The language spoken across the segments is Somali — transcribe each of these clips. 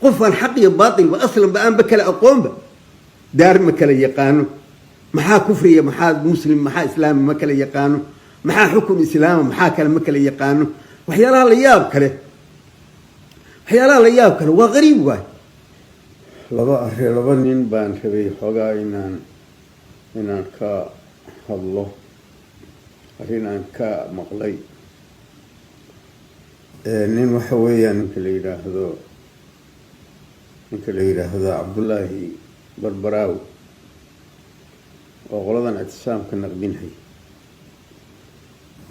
Qofaan xaq iyo baatilba aslanba aanba kala aqoonba, daar ma kala yaqaano, maxaa kufriya, maxaa muslim, maxaa islaami ma kala yaqaano, maxaa xukun islaama, maxaa kale ma kala yaqaano. Waxyaalaha la yaab kale waa qariib waay. Laba arri, laba nin baan rabay xoogaa inaan ka hadlo, arrin aan ka maqlay. Nin waxa weeyaan ninka la yidhaahdo Cabdullaahi Barbaraaw oo qoladan Ictisaamka naqdinhay,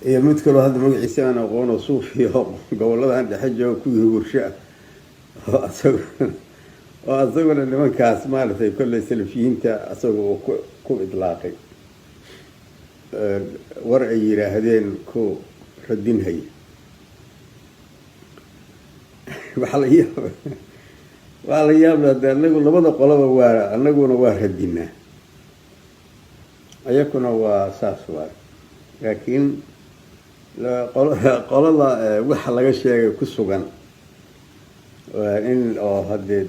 iyo mid kaloo hadda magaciisa aan aqoon oo suufi oo goboladan dhexe jooga, kuwii hursho ah, oo asaguna nimankaas maaragtay kolley salafiyiinta asaga uu ku idlaaqay, war ay yidhaahdeen ku radinhaya. Waxaa la yaab hade anagu labada qolaba waa, anaguna waa radinaa, ayakuna waa saas waay. Laakiin qolada waxa laga sheegay ku sugan in oo haddee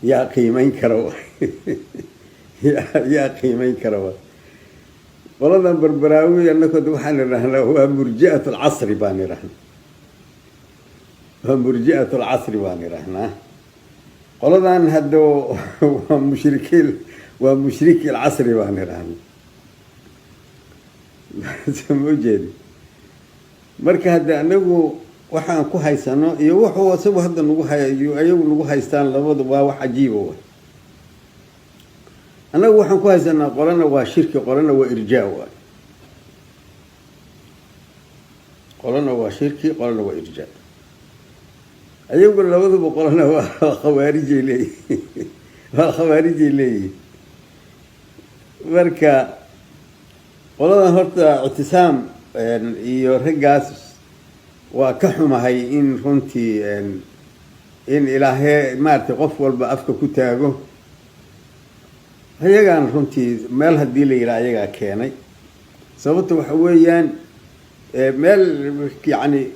yaa qiimeyn kara, yaa qiimeyn kara wa. Qoladan Barbaraawi annagood waxaan idhahnaa waa murji'at alcasri baan idhahnaa, waa murji'at alcasri baan idhahnaa. Qoladan hadda waa mushrikiin, waa mushriki alcasri baan idhahnaa. Ma ujeedi? Marka hadde anagu waxaan ku haysano iyo wuxuu isagu hadda nagu hay ayagu nagu haystaan, labadu waa wax cajiiba wa. Annagu waxaan ku haysanaa qolana waa shirki, qolana waa irjaa waay. Qolana waa shirki, qolana waa irjaa. Ayaguna labaduba qolana waa khawaarijay leeyihin, waa khawaarijay leeyihin. Marka qoladan horta Ictisaam iyo raggaas waa ka xumahay in runtii in ilaahee maaragtay qof walba afka ku taago. Ayagaan runtii meel haddii la yidhaha ayagaa keenay. Sababta waxa weeyaan meel, yacni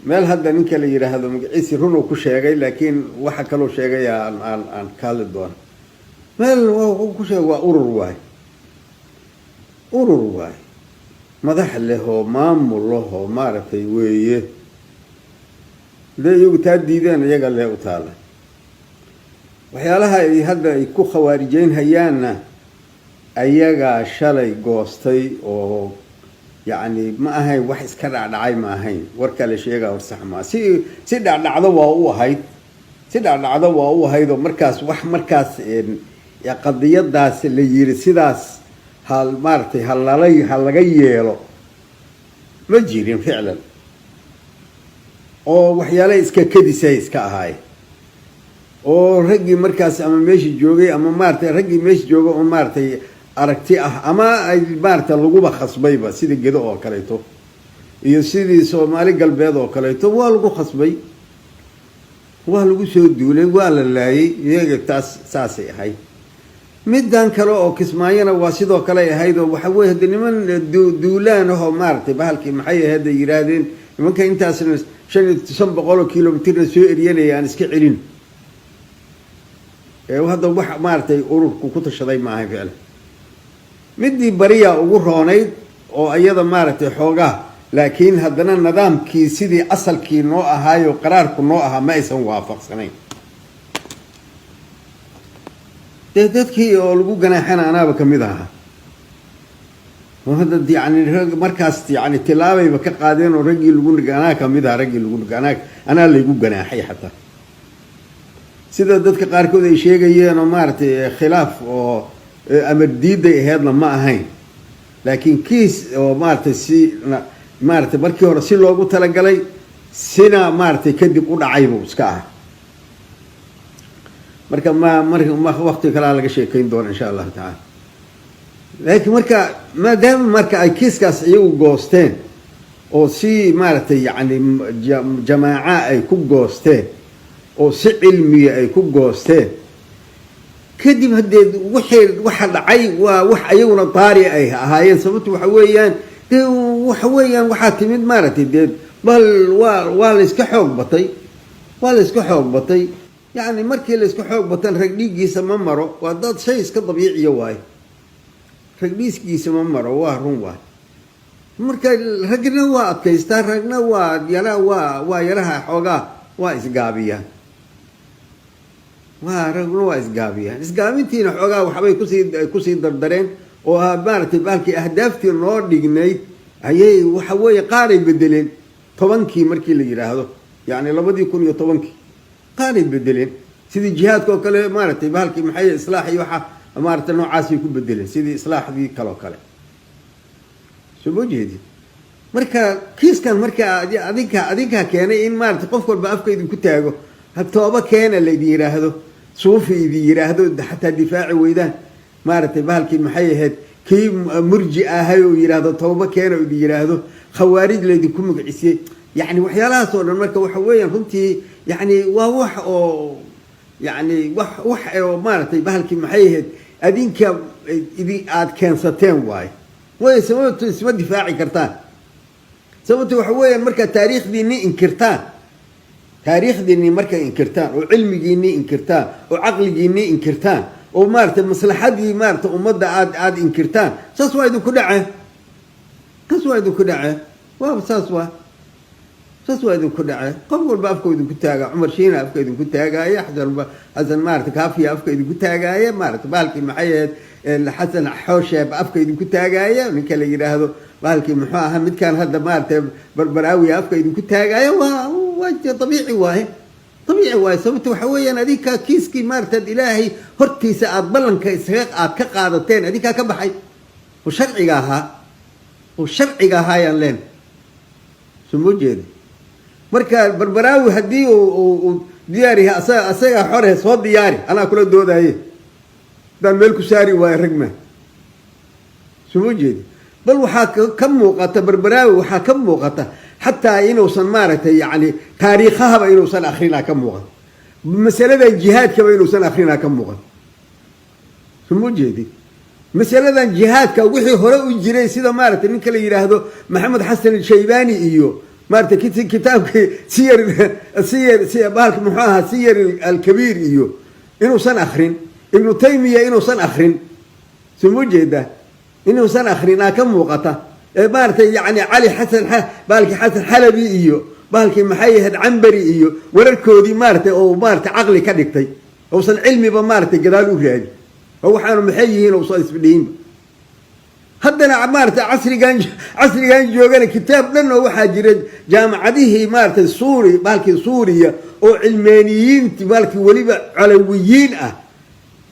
meel hadda ninka la yidhaahdo magaciisi run uu ku sheegay, laakiin waxa kaloo sheegay aan ka hadli doona. Meel ku sheegay waa urur waay, urur waay, madax leh oo maamul leh oo maaragtay weeye. Hadday iyagu taa diideen, iyaga lee u taala. Waxyaalaha ay hadda ay ku khawaarijeyn hayaanna ayagaa shalay goostay oo yacni ma ahayn wax iska dhacdhacay, ma ahayn. Warkaa la sheegaa hor sax maa. Si dhacdhacdo waa u ahayd, si dhacdhacdo waa u ahayd oo markaas wax markaas qadiyadaas la yiri sidaas ha maaragtay ha lala ha laga yeelo ma jirin ficlan, oo waxyaala iska kadisay iska ahaay, oo raggii markaas ama meesha joogay ama maaratay raggii meesha jooga oo maaragtay aragti ah ama ay maaragtay laguba khasbayba, sida Gedo oo kaleeto iyo sidii Soomaali Galbeed oo kaleeto. Waa lagu khasbay, waa lagu soo duulay, waa la laayay iyaga. Taas saasay ahayd. Middan kale oo Kismaayona waa sidoo kale ay ahayd, oo waxa weye hadde niman duulaan ahoo maaragtay bahalkii maxay ahayd ay yidhaahdeen nimanka intaasna 500 oo kilomitirna soo eryanaya aan iska celin. Hadda wax maaragtay ururku ku tashaday ma ahayn ficlan. Midii bariya ugu roonayd oo iyada maaragtay xoogaa, laakiin haddana nidaamkii sidii asalkii noo ahaayo qaraarku noo ahaa ma aysan waafaqsanayn. Dee dadkii oo lagu ganaaxana anaaba kamid ahaa, oo hadda yani rag markaas yani tilaabayba ka qaadeen oo raggii lagu, anaa kamid ahaa raggii lagu, anaa laygu ganaaxay. Xataa sida dadka qaarkood ay sheegayeen oo maaragtay khilaaf oo amar diiday aheydna ma ahayn, laakiin kiis oo maaragtay si maaragtay markii hore si loogu talagalay sina maaragtay kadib u dhacay buu iska ah. Marka ma wakti kalaa laga sheekeyn doona insha Allahu tacaala. Laakiin marka maadaama marka ay kiiskaas iyagu goosteen oo si maaragtay yacni jamaaca ay ku goosteen oo si cilmiya ay ku goosteen, kadib haddee wixii waxa dhacay waa wax ayaguna daari ay ahaayeen. Sababtu waxa weeyaan dee waxa weeyaan waxaa timid maaragtay dee bal waa la iska xoog batay, waa la iska xoog batay. Yacni markii la isku xoog batan, rag dhiiggiisa ma maro. Waa dad shay iska dabiiciya waaye. Rag dhiiggiisa ma maro, waa run waay. Marka ragna waa adkaystaa, ragna waa yara, waa yaraha xoogaa waa isgaabiyaan. Waa ragna waa isgaabiyaan. Isgaabintiina xoogaa waxbay kusii dardareen oo maaragtay bahalkii ahdaaftii noo dhignayd ayay, waxa weeye, qaaray bedeleen. 10-kii markii la yidhaahdo, yacni 2010-kii, qaaray bedeleen, sidii jihaadka oo kale, maaragtay bahalkii maxay, islaax iyo waxa maaragtay noocaasay ku bedeleen, sidii islaaxdii kaloo kale. Soo ma jeedid? Marka kiiskan marka adinkaa keenay in maaragtay qof walba afka idinku taago, ha tooba keena laydin yidhaahdo, suufi idin yidhaahdo, xataa difaaci weydaan. Maaragtay bahalkii maxay ahayd, kii murji ahay oo yidhaahdo tooba keena idin yidhaahdo, khawaarij laydinku magacisiyey. Yacni waxyaalahaas oo dhan marka waxa weeyaan runtii, yacni waa wax oo, yacni wax oo maaragtay bahalkii maxay ahayd, adinka idi aada keensateen waaye. Way sababto isma difaaci kartaan. Sababto waxa weeyaan, markaad taariikhdiinni inkirtaan, taariikhdiinni markay inkirtaan, oo cilmigiinni inkirtaan, oo caqligiinni inkirtaan, oo maaragtay maslaxadii maaragtay ummadda aada inkirtaan, saas waa idinku dhace, saas waa idinku dhace. Waaba saas, waa saas, waa idinku dhace. Qof walba afka idinku taaga. Cumar Shiina afka idinku taagaaya, Xasan maarata Kaafiya afka idinku taagaaya, maarata bahalkii maxay ahayd, Xasan Xoosheeb afka idinku taagaaya, ninka la yidhaahdo bahalkii muxuu ahaa, midkaan hadda maaragtay Barbaraawiya afka idinku taagaaya. Waa dabiici waaye, dabiici waaye. Sababta waxa weeyaan, adinkaa kiiskii maarata Ilaahay hortiisa aada ballanka isaga aad ka qaadateen, adinkaa ka baxay oo sharciga ahaa, oo sharciga ahaayaan leen. Soo ma jeeda? Marka Barbaraawi haddii uu diyaar yahay, asagaa xore soo diyaari, anaa kula doodaye. Haddaan meel ku saari waayo, ragma. Soo ma jeedi? Bal waxaa ka muuqata Barbaraawi, waxaa ka muuqata xataa inuusan maaragtay yani taariikhahaba inuusan akrinaa ka muuqata, masaladan jihaadkaba inuusan akrinaa ka muuqata. Soo ma jeedi? Masaladan jihaadka wixii hore u jiray, sida maaragtay ninka la yidhaahdo Maxamed Xasan Shaybani iyo maaragtay kitaabkii siyar bahalka muxuu ahaa, Siyar Alkabiir iyo inuusan akrin, Ibnu Taymiya inuusan akrin. Soo ma jeeda? Inuusan akrin aa ka muuqata. Ee maaragtay yani Cali Xasan, bahalkii Xasan Xalabi iyo bahalkii maxay ahayd, Cambari iyo wararkoodii maaragtay oo maaragtay caqli ka dhigtay, uusan cilmiba maaragtay gadaal u raadi, oo waxaanu maxay yihiin uusan isdhihinba. Haddana maaragtay casrigan joogana kitaab dhan oo waxaa jira jaamacadihii maaragtay suuri, bahalkii Suuriya, oo cilmaaniyiinti, bahalkii weliba calawiyiin ah,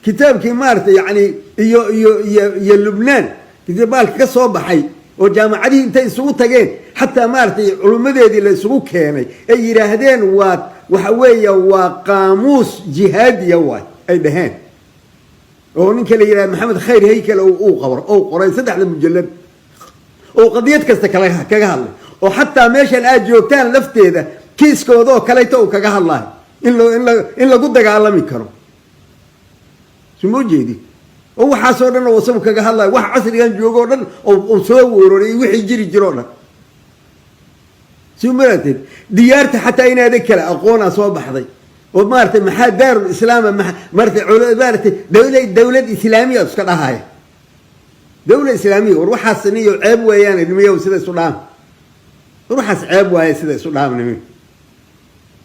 kitaabkii maaragtay yani iyo Lubnaan baalka ka soo baxay, oo jaamacadihii intay isugu tageen, xataa maaragtay culummadeedii la isugu keenay, ay yidhaahdeen waa waxa weeye waa qaamuus jihaadiya waay ay dhaheen, oo ninka la yidhahda Maxamed Khayr Haykel uu qabo ou qoray saddexda mujalad, oo qadiyad kasta kala kaga hadlay, oo xataa meeshan aad joogtaan lafteeda kiiskooda oo kaleeto uu kaga hadlayo in lagu dagaalami karo. Suma jeedi? Oo waxaasoo dhan oo isagu kaga hadlayo, wax casrigan joogo o dhan oo soo weroray, wixii jiri jiro o dhan. Soo maratid? Diyaarta xataa inaada kale aqoonaa soo baxday oo maaragtay maxaa daarul islaama, maaratay maaratay dawlad islaamiya iska dhahaya, dawla islaamiya. War waxaas niyo ceeb weeyaan nimiyow, sida isu dhaam. War waxaas ceeb waaye, sida isu dhaam nimi.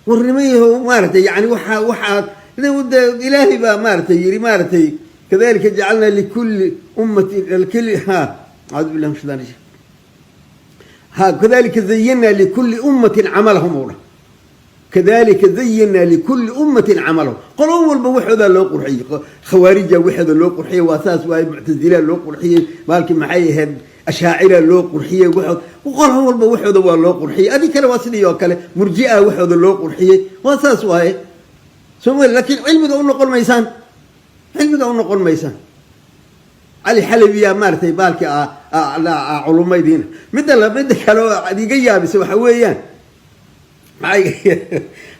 War nimayahow, maaragtay yani waxaa Ilaahay baa maaragtay yiri, maaragtay kadalika jacalnaa likulli ummatin kli ha, acuudu billahi min shaitan rajim, ha, kadalika zayanaa likulli ummatin camalahum u dhah, kadalika zayanaa likulli ummatin camalahum. Qolo walba waxoodaa loo qurxiyey. Khawaarija waxooda loo qurxiyey, waa saas waaye. Muctazilaa loo qurxiyey, maalkii maxay ahayd, ashaacira loo qurxiyey. Waxood qolo walba waxooda waa loo qurxiyey. Adi kale waa sidii oo kale, murjia waxooda loo qurxiyey, waa saas waaye. Somalia laakiin cilmiga u noqon maysaan, cilmiga u noqon maysaan. Cali Xalabiya maaratay baalkii culumaydiina. Midda kale oo ad iga yaabisa waxa weeyaan,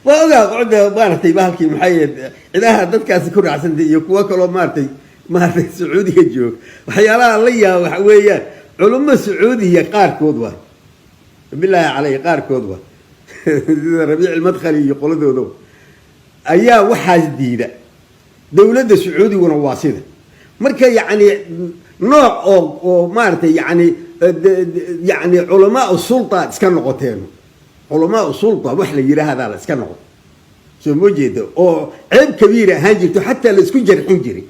waa ogaa qocda maaratay bahalkii maxay, cidaha dadkaasi ku raacsantay iyo kuwo kaloo maaratay Sacuudiga jooga. Waxyaalaha la yaaba waxa weeyaan, culummo Sacuudiya qaarkood waa, bilaahi caleyh, qaarkood waa sida Rabiic Ilmadkhali iyo qoladooda. Ayaa waxaas diida. Dowladda Sacuudiguna waa sida. Marka yacni nooc oo maaragtay yani culamaa sulta iska noqoteen, culamaa sulta wax la yidhaahdaa la iska noqoto, soo ma jeeda? Oo ceeb kabiira ahaan jirto, xataa la isku jarxin jiray,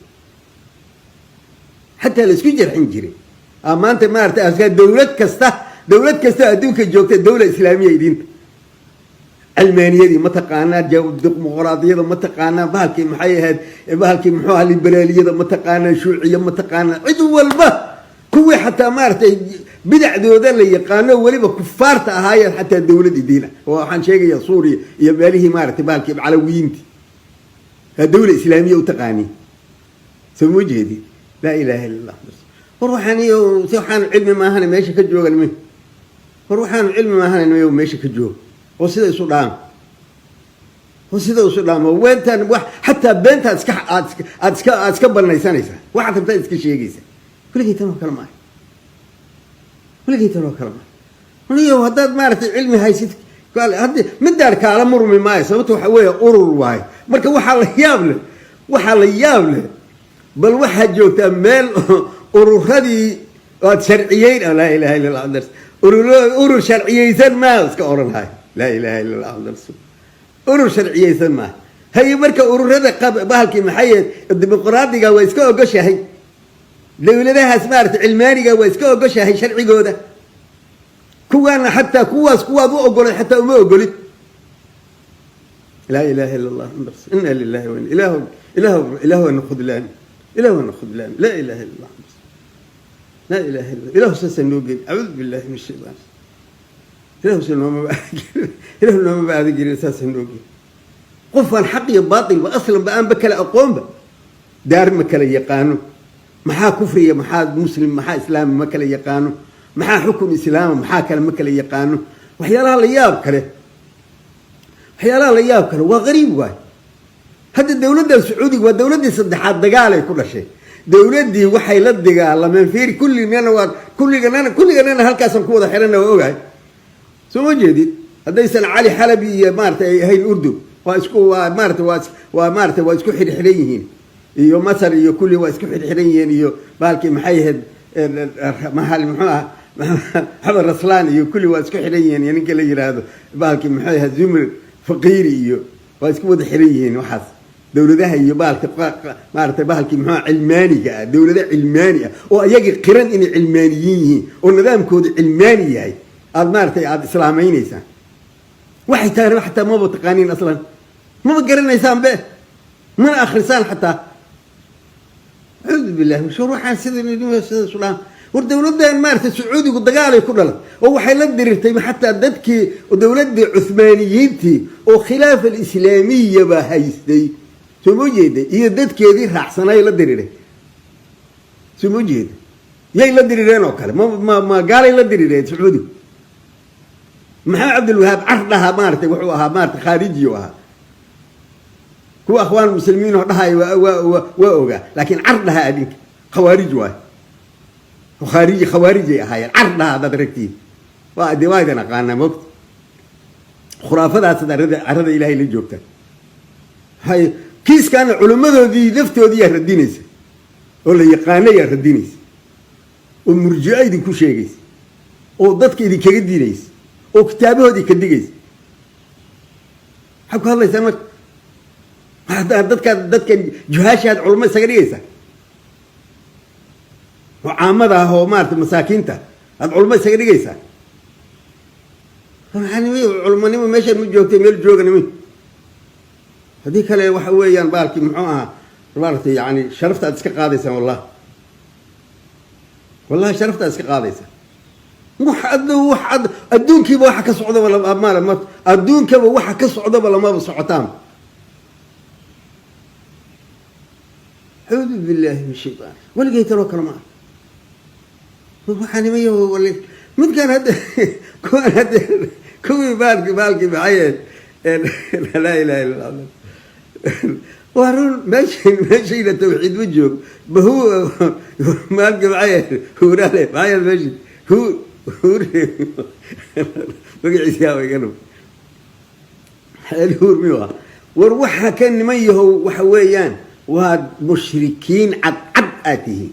xataa la isku jarxin jiray. Maanta maarata dowlad kasta adduunka joogta dawla islaamiya idinta cilmaaniyadii ma taqaanaa, dimuqraadiyada ma taqaanaa, bahalkii maxay ahayd, bahalkii muxuu ahaa, liberaaliyada ma taqaanaa, shuuciya ma taqaanaa, cid walba kuwii xataa maaragtay bidacdooda la yaqaano, weliba kufaarta ahaayeen, xataa dowlad idiina. Oo waxaan sheegayaa Suuriya iyo meelihii maaragtay bahalkii calawiyiinti dawla islaamiya u taqaani, soo ma jeedi? Laa ilaaha illa Allah. War waxaan iyo si waxaanu cilmi maahane meesha ka joogan mi. War waxaanu cilmi maahane meesha ka joog, oo sida isu dhaam, oo sida isu dhaamo weentaan wax xataa beentaad iska aad aad iska aad iska banaysanaysaa, waxaad rabtaa iska sheegaysaa. Weligay tan oo kale maaha, weligay tan oo kale maaha. Niyo haddaad maaragtay cilmi haysid haddi midaan kaala murmi maayo, sababta waxa weeye urur waaye. Marka waxaa la yaab leh, bal waxaad joogtaa meel ururadii aad sharciyeyn. Laa ilaha illa Allah. Urur sharciyeysan maa iska odhanhay. Laa ilaha illa Allah. Urur sharciyeysan maaha. Haye, marka ururada bahalkii maxay dimuqraadiga waa iska ogoshahay, dowladahaas maarata cilmaaniga waa iska ogoshahay sharcigooda, kuwaana xataa kuwaas kuwaad u ogolay xataa uma ogolid. Laa ilaha illa Allah. Ina lilahi wa ilah ilah ilah wana khudlaan, ilah wana khudlaan. Laa ilaha illa Allah, laa ilaha illa ilahu saasaa noo geli. Acuudu billahi min shaytaan. Ilahu sa noomaba, ilahu noomaba aadan gelin, saasaa noo geli. Qofaan xaq iyo baatilba aslanba aanba kala aqoonba, daar ma kala yaqaano, maxaa kufriya, maxaa muslim, maxaa islaama ma kala yaqaano, maxaa xukun islaama, maxaa kale ma kala yaqaano. Waxyaalaha la yaab kale waa qariib waay. Hadda dowladda Sacuudiga waa dowladdii saddexaad, dagaalay ku dhashay. Dowladdii waxay la dagaalameen, fiiri, kullignana waa kulliganana halkaasaan ku wada xirana, waa ogahay, soo ma jeedid? Haddaysan Cali Xalabi iyo maarata ay ahayn Urdun, waa isku waa maarata waa maarata waa isku xidhxidhan yihiin, iyo Masar iyo kulli waa isku xidhxidhan yihiin, iyo bahalkii maxay ahayd, mahal muxuu ah, Maxamed Raslaan iyo kulli waa isku xidhan yihiin, iyo ninka la yiraahdo bahalkii maxay ahayd, Zumir Faqiiri, iyo waa isku wada xiran yihiin. Waxaas dowladaha iyo bahalka maaragtay bahalkii muxuu cilmaaniga ah, dowlado cilmaani ah oo ayagii qiran inay cilmaaniyiin yihiin oo nidaamkooda cilmaani yahay, aada maaragtay aada islaamaynaysaan. Waxay tahay xataa maba taqaaniin, aslan maba garanaysaan be, mana akrisaan xataa. Acuudu billahi mashhuur. Waxaan sida sudhaan. War dowladdan maaragtay Sacuudigu dagaalay ku dhalay, oo waxay la dirirtay xataa dadkii dowladdii Cuhmaaniyiintii oo khilaafa alislaamiyaba haystay, soo ma jeeda? Iyo dadkeedii raacsanay la diriray, soo ma jeeda? Yay la dirireen oo kale? Ma gaalay la dirireen Sacuudigu? Maxamed Cabdilwahaab cardhaha maaratay wuxuu ahaa maarata khaariji u ahaa. Kuwa Akhwaan Muslimiin oo dhahaya waa ogaa, laakiin cardhaha adinka khawaarij waay, khaariji khawaarijay ahaayeen. Cardhaha haddaad ragtiin waa de waa idin aqaanaa, mogta khuraafadaas carrada Ilaahay la joogta hay. Kiiskaana culimmadoodii laftoodii yaa radinaysa, oo la yaqaano yaa radinaysa, oo murjico idinku sheegaysa, oo dadka idinkaga diinaysa, oo kitaabahoodii ka digaysa. Maxaad ku hadlaysaa marka? Dadka juhaashaad culamo isaga dhigaysaa, oo caamada ah, oo maarata masaakiinta aad culamo isaga dhigaysaa. Culmanimo meeshaan ma joogtay, meel jooganimi. Haddii kale waxa weeyaan baalkii muxuu ahaa maaratay yani sharafta aad iska qaadaysaan, wallahi wallahi sharafta aad iska qaadaysaa. Wax adduunkiiba waxa ka socdaba ma adduunkaba waxa ka socdaba lamaba socotaan. Acuudu billahi min shaytaan. Weligay tanoo kale ma ah. Waxaan midkaan hadda, kuwaan hadda, kuwii baalki maxay ahayd, laa ilaha illa Allah. Waa run, meeshayna tawxiid ma joogo. Bahu maalki maxay ahayd, huuraale maxay ahayd, meeshi hu huur magaciisa yaa iga dhum, huur miyuu ah? War waxa ka niman yahow, waxa weeyaan waa mushrikiin cadcad aad tihiin.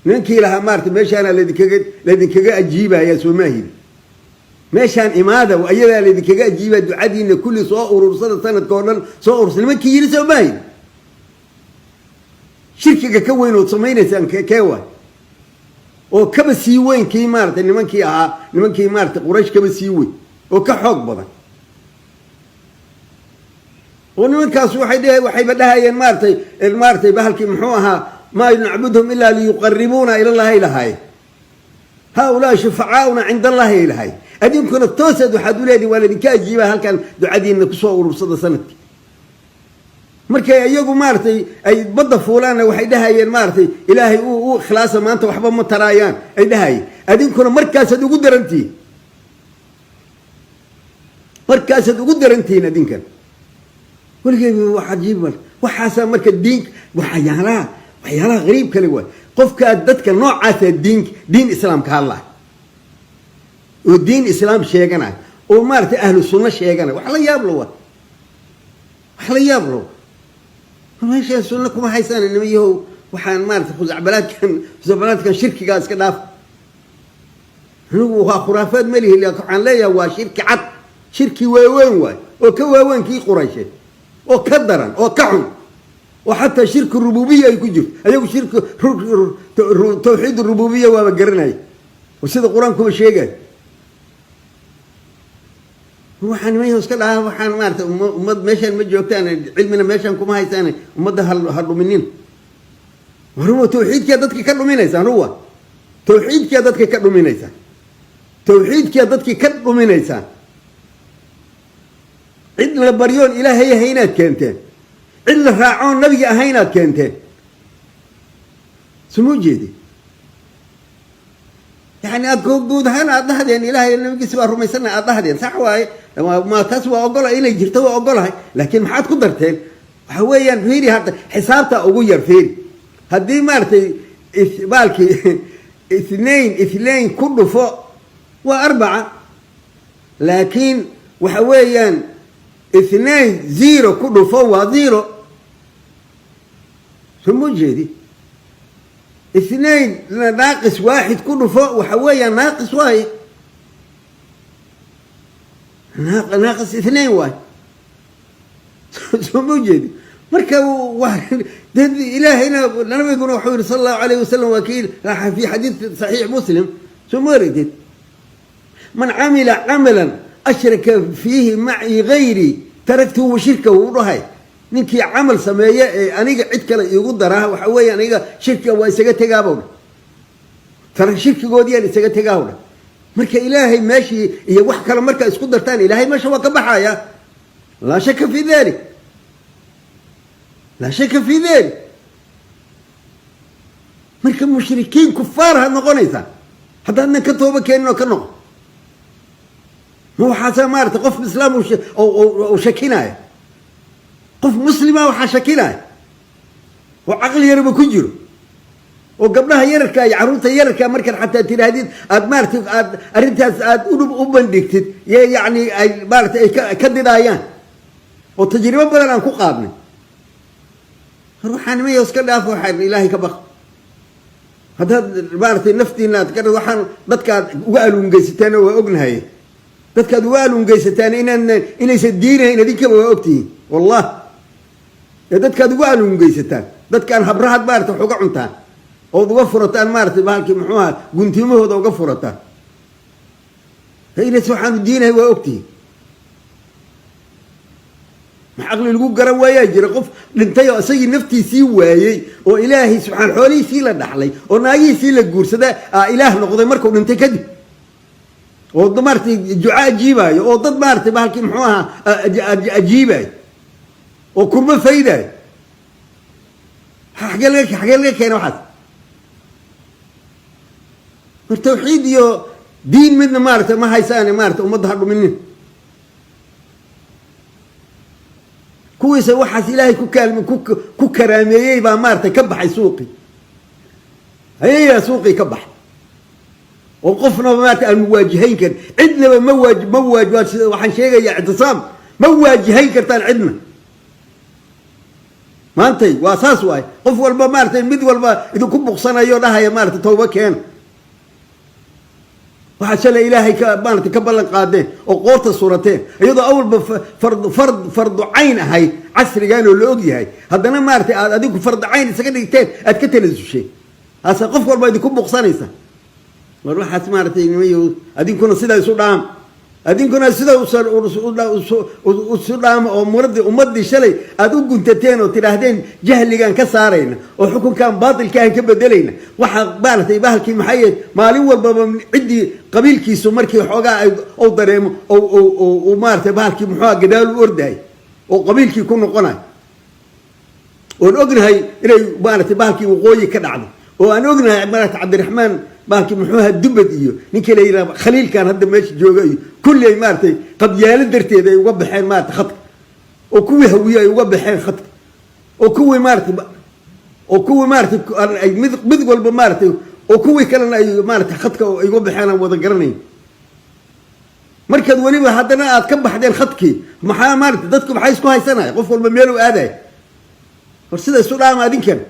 Nimankii lahaa maarata meeshaana laydinkaga ajiibaya, soo maahidi? Meeshaan imaada, ayadaa laydinkaga ajiibaya ducadiina, kulli soo urursada, sanadka oo dhan soo urursa, nimankii yidhi, soo maahidi? Shirkiga ka weyn ood samaynaysaan kee waay oo kaba sii weyn kii maaratay nimankii ahaa, nimankii maaratay Quraysh, kaba sii weyn oo ka xoog badan? Oo nimankaas waxay dhe waxayba dhahayeen maaratay bahalkii muxuu ahaa, "Maa nacbudhum ilaa liyuqaribuuna ila llahi" lahaay, "Haaulaai shufacaauna cinda allahi" ay lahay. Adinkuna toosaad waxaad u leedihin waa laydinka ajiibaa halkan, ducadiina kusoo urursada sanadkii. Markay iyagu maaratay ay badda fuulaanna waxay dhahayeen maaratay Ilaahay u ikhlaasa, maanta waxba ma taraayaan ay dhahayeen. Adinkuna markaasaad ugu darantihiin, markaasaad ugu darantihiin adinkan. Weligay wax cajiib mal waxaasaa. Marka diin waxyaalaha qariib kale waay. Qofkaa dadka noocaasa diin islaam ka hadlaya oo diin islaam sheeganaya oo maaratay ahlu sunno sheeganaya, wax la yaab lo wa, wax la yaab lo. Meeshaan sunno kuma haysaan, nima yahow. Waxaan maaratay khusacbalaadkan shirkigaa iska dhaaf. Anigu waa khuraafaad ma lihi, waxaan leeyahay waa shirki cad, shirki waaweyn waay, oo ka waaweyn kii Quraysheed, oo ka daran oo ka xun, oo xataa shirki rububiya ay ku jirto. Ayagu shirki tawxiid rububiya waaba garanaya oo sida Qur-aankuba sheegaya. Waxaan niman iska dhaha, waxaan maarata ummad meeshaan ma joogtaan, cilmina meeshaan kuma haysaan, ummadda ha dhuminin. Waruwa tawxiidkaa dadka ka dhuminaysaan, ruwa tawxiidkaa dadka ka dhuminaysaan, tawxiidkaa dadkii ka dhuminaysaan. Cid la baryoon Ilaahay ahaynaad keenteen, cid la raacoon nabiga ahaynaad keenteen, suma ujeedi? Yani aad guud ahaan aad dhahdeen Ilaahay nabigiisa waa rumaysana aad dhahdeen, sax waaye, ma taas waa ogola inay jirto, waa ogolahay, laakiin maxaad ku darteen? Waxa weeyaan, fiiri hadda xisaabta ugu yar, fiiri. Haddii maaratay baalkii اثنين اثنين ku dhufo waa أربعة, laakiin waxa weeyaan اثنين zero ku dhufo waa zero, soo ma jeedi? اثنين ناقص واحد ku dhufo waxa weeyaan naaqis waaye, ناقص اثنين waay, soo ma jeedi? Marka de Ilaahayna nabiguna wuxuu yihi sala Allahu alayh wasalam, waa kii fi xadiid saxiix Muslim, soo ma aragtid? "من عمل عملا أشرك فيه معي غيري تركته وشركه" u dhahay. Ninkii camal sameeye ee aniga cid kale iigu daraa, waxa weeye aniga shirkiga waa isaga tegaabow dha, shirkigoodiyaan isaga tegaaw dha. Marka Ilaahay meeshii iyo wax kale markaa isku dartaan, Ilaahay meesha waa ka baxaya, لا شك في ذلك, لا شك في ذلك. Marka mushrikiin kufaar had noqonaysaa haddaadnan ka tooba keenin oo ka noqon. Ma waxaasa maarata qof islaam uu shakinaya? Qof muslima waxaa shakinaya oo caqli yarba ku jiro, oo gabdhaha yararka iyo carruurta yararka markaad xataa tidhaahdid, aad maaratay aad arrintaas aad u bandhigtid, yee yacni ay maaratay ay ka didaayaan, oo tajribo badan aan ku qaadnay. War waxaa nimaya iska dhaaf, waxaa Ilaahay ka baq. Haddaad maaratay naftiina aad ka waxaan dadkaad uga aluungeysataan waa ognahay, dadkaad uga aluungeysataan inaan inaysan diinahayn idinkaba waa ogtihiin, wallah. Ee dadkaad uga aluungeysataan, dadkaan habrahaad maarata wax uga cuntaan ood uga furataan maaratay bahalkii muxuu ahaa guntimahooda uga furataan, inays waxaanu diinahay waa ogtihiin. Ma caqli lagu garan waayaa jira? Qof dhintay oo isagii naftiisii waayey oo Ilaahay subxaan xoolihiisii la dhaxlay oo naagihiisii la guursada ilaah noqday markuu dhintay kadib, oo maaratay duca ajiibaayo, oo dad maaratay bahalkii muxuu ahaa ajiibaayo oo kurbo faydaayo, xagee laga keena waxaas? Mar tawxiid iyo diin midna maarata ma haysaane, maarata ummadda ha dhuminin. Kuwiisa waxaas Ilaahay ku kaalmi ku karaameeyey baa maaratay ka baxay suuqii, ayayaa suuqii ka baxay, oo qofnaba maarata aan muwaajihayn karin, cidnaba ma waaj ma waaj waxaan sheegayaa ictisaam ma waajihayn kartaan cidna. Maantay waa saas waay. Qof walba, maaragtay, mid walba idinku buqsanayo, dhahaya, maaragtay, tawba keena. Waxaad shalay Ilaahay ka, maaragtay, ka ballan qaadeen oo qoorta surateen, iyadoo awalba fardu cayn ahayd casrigan oo la og yahay, haddana, maaragtay, aad adigu fardu cayn isaga dhigteen, aad ka talasushay, hase qof walba idinku buqsanaysa. War waxaas, maaragtay, nimayo, adinkuna sidaa isu dhaam, adinkuna sida isu dhaama oo muradii ummadii shalay aada u guntateen oo tidhaahdeen jahligaan ka saarayna oo xukunkan baatilkaan ka bedelayna. Waxaa, maaragtay, bahalkii maxay ahayd, maalin walbaba ciddii qabiilkiisu markii xoogaa ou dareemo u, maaragtay, bahalkii muxuuha gadaal u ordahay oo qabiilkii ku noqonay, oon ognahay inay, maaragtay, bahalkii waqooyi ka dhacday, oo aan ognahay, maaragtay, Cabdiraxmaan bahalkii muxuuha Dubad iyo ninkii la yidhaha Khaliilkan hadda meesha jooga iyo kulli ay, maaragtay, qabyaalo darteed ay uga baxeen, maaragtay, khadka, oo kuwii Hawiye ay uga baxeen khadka, oo kuwii, maaragtay, oo kuwii, maaragtay, ay mid walba, maaragtay, oo kuwii kalena ay, maaragtay, khadka ay uga baxeen, aan wada garanayn. Markaad weliba haddana aad ka baxdeen khadkii, maxaa, maaragtay, dadku maxay isku haysanaya? Qof walba meel u aadaya. Hor sida isu dhaama adinkan.